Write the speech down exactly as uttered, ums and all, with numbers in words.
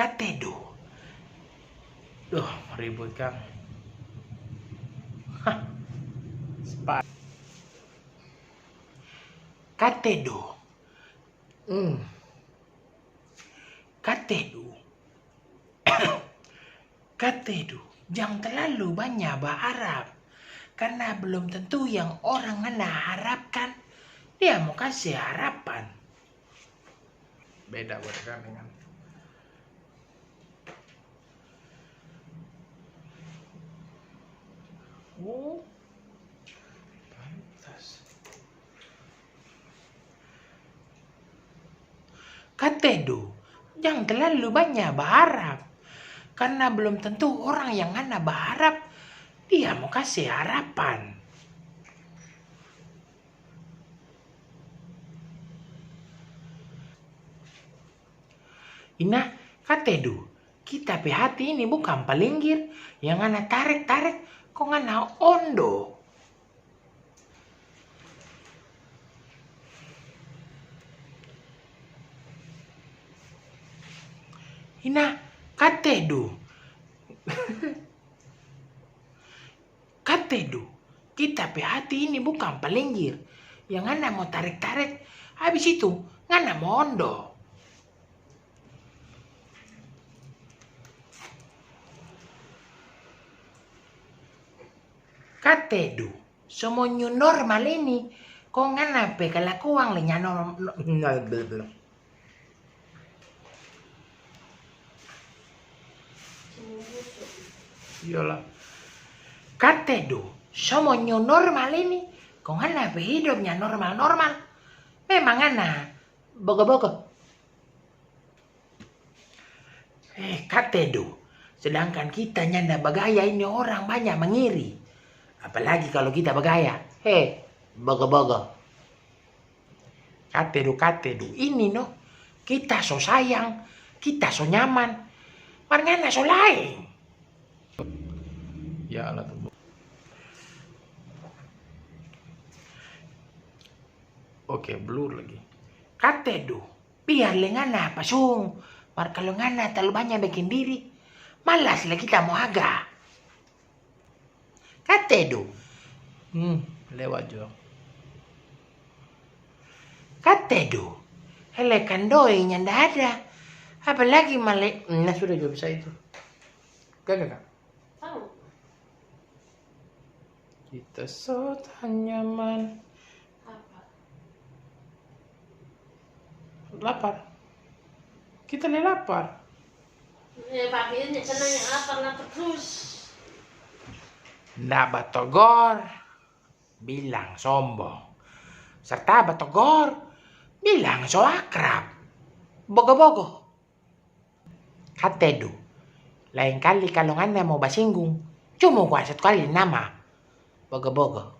Katedu. Duh, ribut kang. Hah. Spa. Katedu. Hmm. Katedu. Katedu, jang terlalu banya baharap, karna belum tentu yang orang ngana harapkan dia mo kase harapan. Beda buat kami kan. Oh, pantas. Katedu, jang terlalu banya baharap, karna belum tentu orang yang ngana baharap dia mo kase harapan. Ina, katedu, kita pe hati ini bukang palinggir yang ngana tarek-tarek kong ngana ondo. Ina, katedu. Katedu, kita pe hati ini bukang palinggir yang ngana mo tarek-tarek, abis itu ngana mo ondo. Katedu, so mo new normal ini, kong ngana pe kalakuan le nya norm-, no-, no-, blablabla. Iyalah. Katedu, so mo new normal ini, kong ngana pe hidop nya normal-normal. Memang ngana bogo-bogo. Eh, katedu. Sedangkan kita nyanda bagaya ini orang banya mangiri. Apalagi kalo kita bagaya. He, bogo-bogo. Katedu, katedu. Ini no, kita so sayang, kita so nyaman. Mar ngana so laeng. Ya Allah, tuh. Oke, blur lagi. Katedu, biar le ngana pasung. Mar kalo ngana talalu banya beking diri, malas le kita mo haga. Katedu. Hmm, lewat jo. Katedu. Hele kan doi nyanda ada. Apalagi male-, nah, sudah jo bisa itu. Gaga, Kak? Tahu. Kita so tanyaman. Apa? Lapar. Kita le lapar. Eh, papi ini senangnya lapar, lapar terus. Nda batogor, bilang sombong. Serta batogor, bilang so akrab. Bogo-bogo. Katedu. Laeng kali kalo ngana mo basinggung, cumu kwa satu kali nama. Bogo-bogo.